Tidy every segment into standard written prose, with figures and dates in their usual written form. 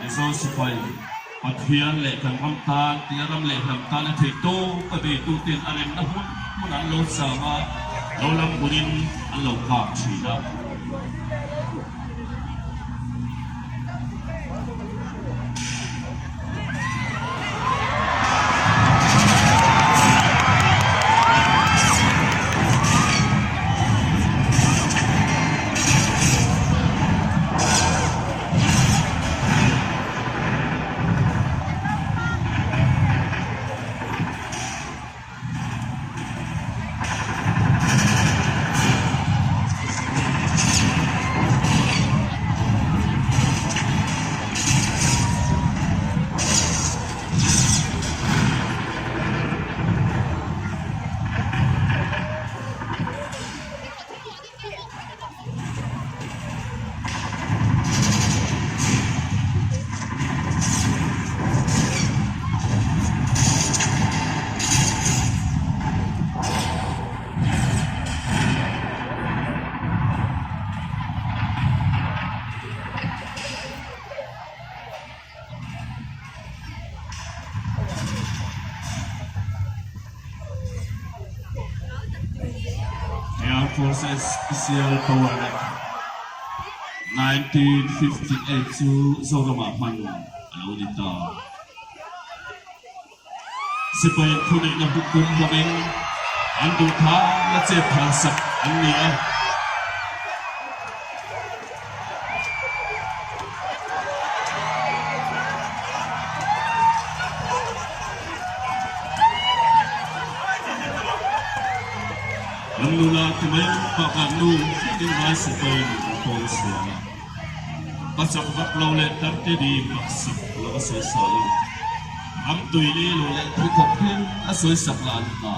Mizo sipai Pathian leh kan ram tan tia ram leh hnam tana theih tawp a beituten a remna hmun hmun an lo chang a, lo lam bunin an lo kap thin a. Air Forces Special Power Act, 1958 chu Zoramah hman a lo ni ta. Sipai thuneihna buk kum hlawmin an duh tha la chet phal sak an ni a. Kan nula ti mai bakah nu thlengin vai sipain an pawn sual a. Ka chak vak lo leh tarte di maksak lo a sawi sa in ram tui li lo leh thu khawp thleng a sawi sak lah an hna.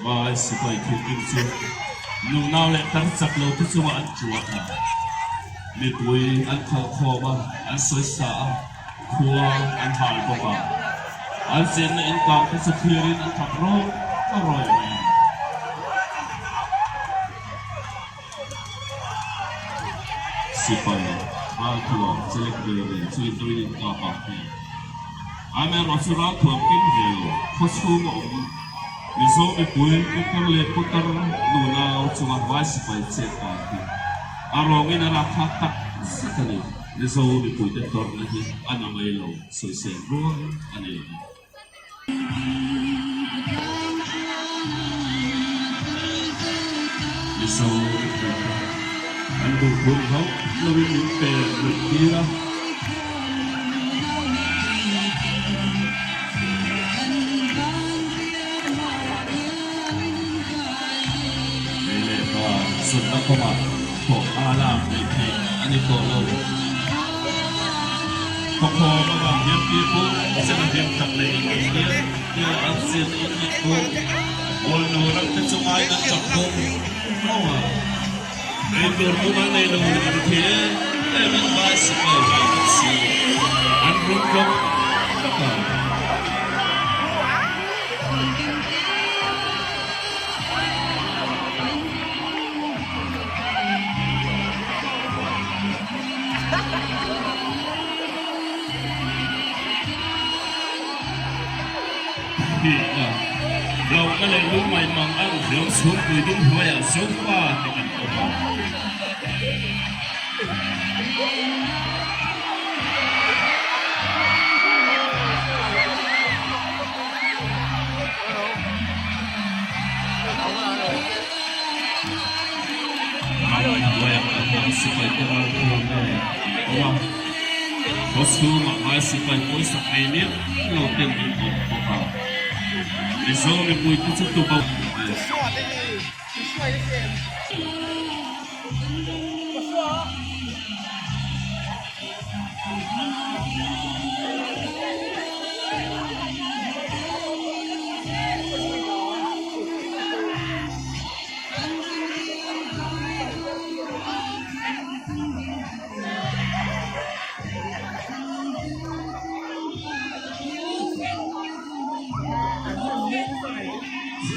Vai sipai thinrim chu nunau leh tar chak lo te chungah an ṭuan a, mipui an khalhkhawm a, an sawi sa a, khua an hal bawk a. An chenna inkang te chu thlirin an thak rawih rawih mai a. Sipai ralthuam chelek ve nen chu indoin inkap ah hian amaherawhchu ralthuam kim ve lo khawchhung a awm Mizo mipui putar leh putar nunau chunga vai sipai chet dan hi a rawngin a rakthlak tak zet a ni. Mizo mipuite tawrhna hi a na mai lo sawisel rual a ni lo. Mizo mipuite an duh hun hauh loin min pe luih tir a. Lei leh van zunna kawngah thawh a lak theih theih a ni tawh lo. Khawkhawm avang hian pi pawh chen a hlim tak leh in ang hian tia an zin in nih pawh Kawlnu ram te chu ngai an chak bawk lo a. Ei tur mumal nei lo an thi em em in vai sipai ve bawk si an rum tlawk tlawk a. Thihna, hlauhna leh lungngaih mang ang hriam chhungpui dum hnuaiah Zofa te kan awm a. Ram hnuaiah kan hnam sipai te ralthuam nen an awm a. Khaw chhungah ngai sipai pawisak nei miah lo ten min awm bawk a. Mizo mipui te chu tubo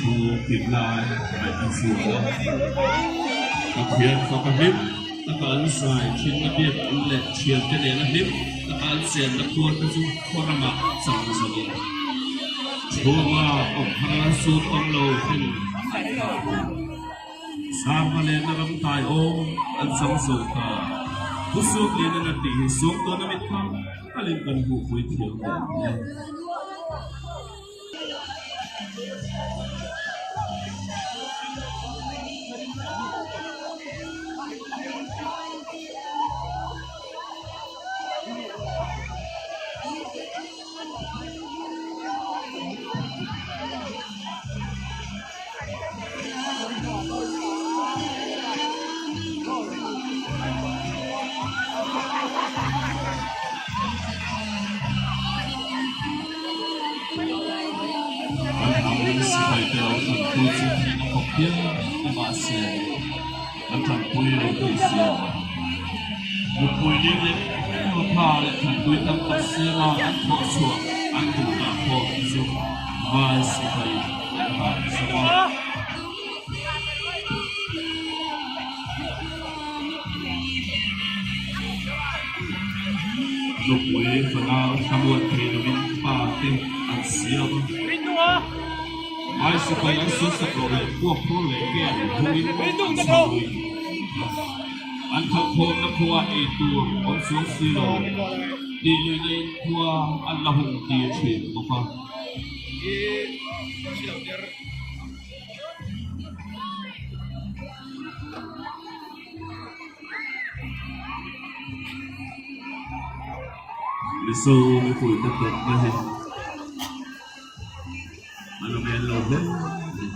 Thu kim lai ngaih a zual a, Pathian faka hlim taka an zai thinna biak in leh thiante nena hlim taka an chenna khua te chu khaw ramah chang zawin chhunga awm har an sut awm lo ten an thlah a. Sarva lehna ram tai awm an chang zo ta. Pu Suakliana tih hi Suangtuana mit kha kalin kan hmuhpui thiam ve hle. Kan hnam sipai te lo thanpui chu thihna khawp hial ni mahse kan thanpui lo tih si a. Mutpui ling leh tha leh thanpui tam tak singa an thawh chhuah an duh dah pawh chu vai sipai an hah zo a. Nupui fanau thlamuan thei lovin pa te an siam a. Vai sipai an sual sak loh leh puak phur leh ken hungin an chho lui. An khalhkhawmna khuaah ei tur awm chuang si lo tih luihna in khua an la hung tir thin bawk a. Mizo mipuite tawrhna hi a la men lo hle a ni.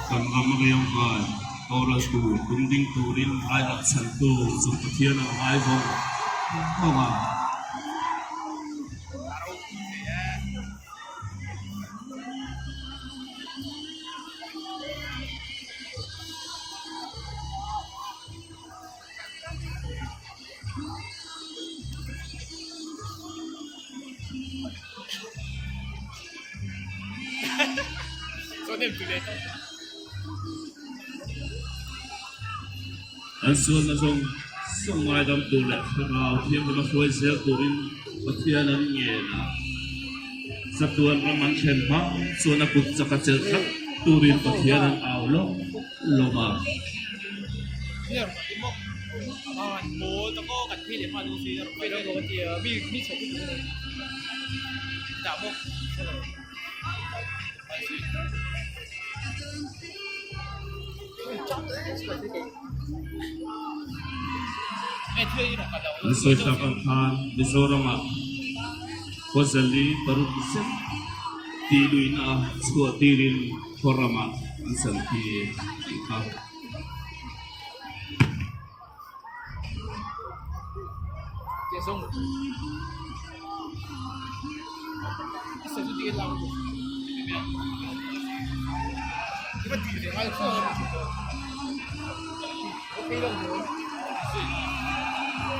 Kan ram a riangvai boral tur tum ding turin rairak chhantu chung Pathian a ngai vawng vawng a. An sualna zawng zawng ngaidam tur leh thlarau thianghlim a hruai zel turin Pathian an ngen a. Chatuan ram an thlen hma chuan a kut chak a chelh tlat turin Pathian an au lawm lawm a. An sawi tak ang khan Mizoramah Khawzali paruk zet tih luihna a chhuah tirin khaw ramah an chan tir tih kha.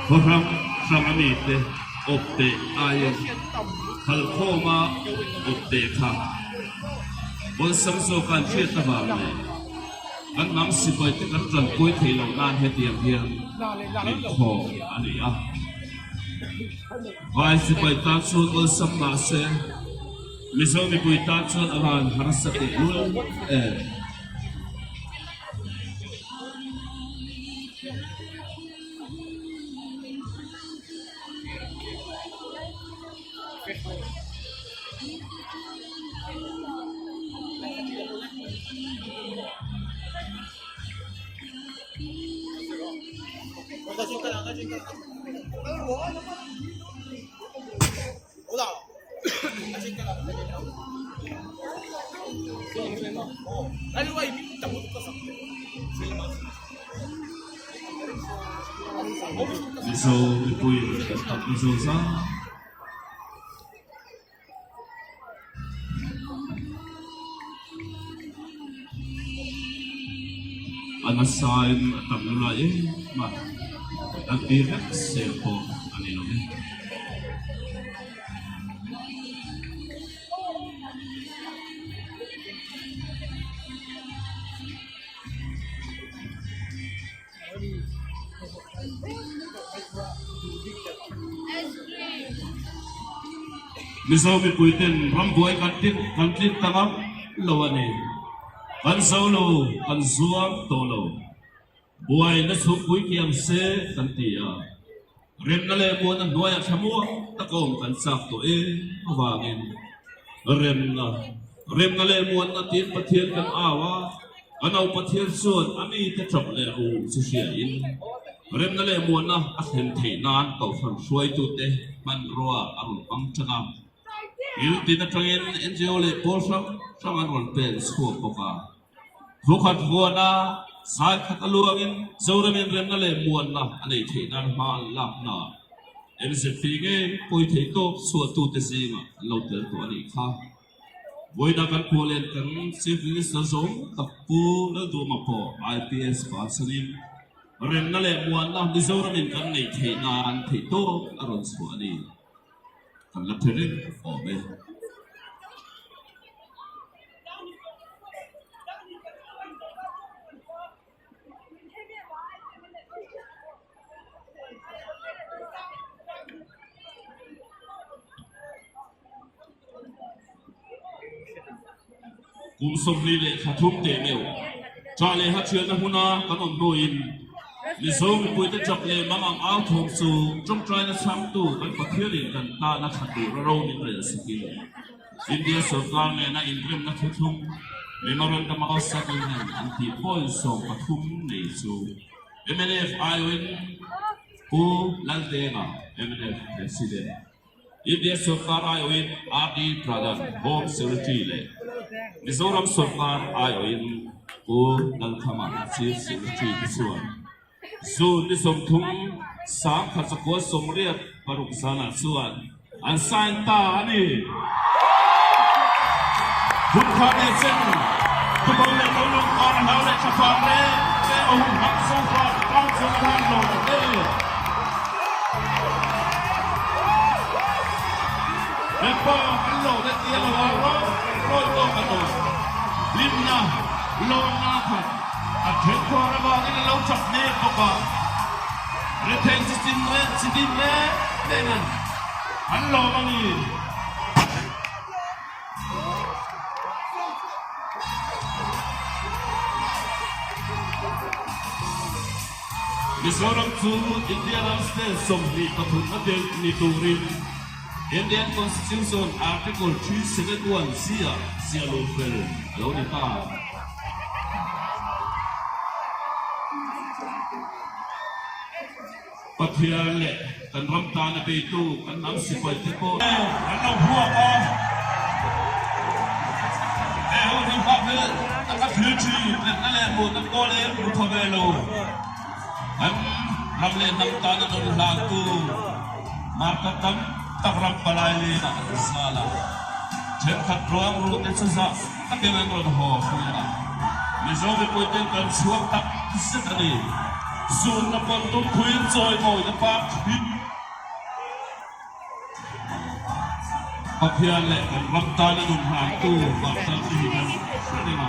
Khaw hrang hrang a mite awp teh aiin khalkhawma awp teh kha awlsam zawka an hriat avang leh Kan hnam sipai te kan tanpui thei loh nan hetiang hian min khaw a ni a. Vai sipai tan chuan awlsam mah se, Mizo mipui tan chuan a van harsa teh lul em. Mizo mipui Mizo zau. A nasain a tam lo lai em a, an ti vek sel pawh a ni lo e. Mizo mipui ten rambuai kan tin kan tlin ta ngam lo a ni. Kan zo lo, kan zuam tawh lo. Buaina chhungpui kiang se kan ti a. Remna leh muana hnuaiah thlamuang tak awm kan chak tawh em avangin remna, remna leh muanna tiin Pathian kan au a, kan au Pathian chuan a mite tap leh ru chu hriain remna leh muanna a thlen theih nan Kohhran hruaitute hmanrua a rawn hmang tan a. Thil tin atangin NGO leh pawl hrang hrang an rawn pen chhuak bawk a. Thukhat huana zai khat a luangin Zoramin remna leh muanna a neih theih nan hma an lakna MZP ngei pawi thei tawp chhuahtute zingah an lo tel tawh a nih kha. Vawiina kan khualen kan Chief Minister zawng tak Pu Lalduhma pawh IPS bansanin remna leh muanna Mizoramin kan neih theih nan theih tawp a rawn chhuah a ni. Kan la hre reng awm e. Kum 23 teh meuh ṭah leh hathialna hmuna kan awm hnuin Mizo mipuite ṭap leh mang ang au thawm chu ṭawngṭaina chhangtu kan Pathianin kan tana ṭha tura ro min rel sakin India sorkar nena inremna thuthlung Memorandum of Settlement an tih point 13 nei chu mnf aiawhin Pu Laldenga mnf President India sorkar aiawhin RD Pradhan Home Secretary leh Mizoram sorkar aiawhin Pu Lalkhama Chief Secretary te chuan June ni 30 1986 zanah chuan an sign ta a ni. Hun kha leh chen tubo leh lo lawng kar a hlau leh thlafang reng reng a hun hmang zo far tlang chuan a hlan lo ta hle. Hepa kan lo te tia lo a rawih rawih tawk a tawn. Hlimna, lawmna khat a then khuar avangin a lo chak mek bawk a. Rethei chi chin reng chi din reng reng an an lawm a ni. Mizoram chu India ram state 23 a tel ni turin Indian Constitution Article 371 C ah ziah luh fel a lo ni ta. Pathian leh kan ram tana beitu kan hnam sipai te pawh an lo huak a, he hun hi hma hmel taka thil thin letna leh hmuhna kawl em hmu thaw ve lo. Kan ram leh hnam tana nun hlantu marka tam tak ram palai lenah an zal a, thenkhat ruang ruh te chu zah takin an rawn haw hruai a, Mizo mipuiten kan chhuak tak zet a ni. Zunna pawn tum phuin chawimawina par thin. Pathian leh kan ram tana nun hlantu Martar te hi kan hre reng a.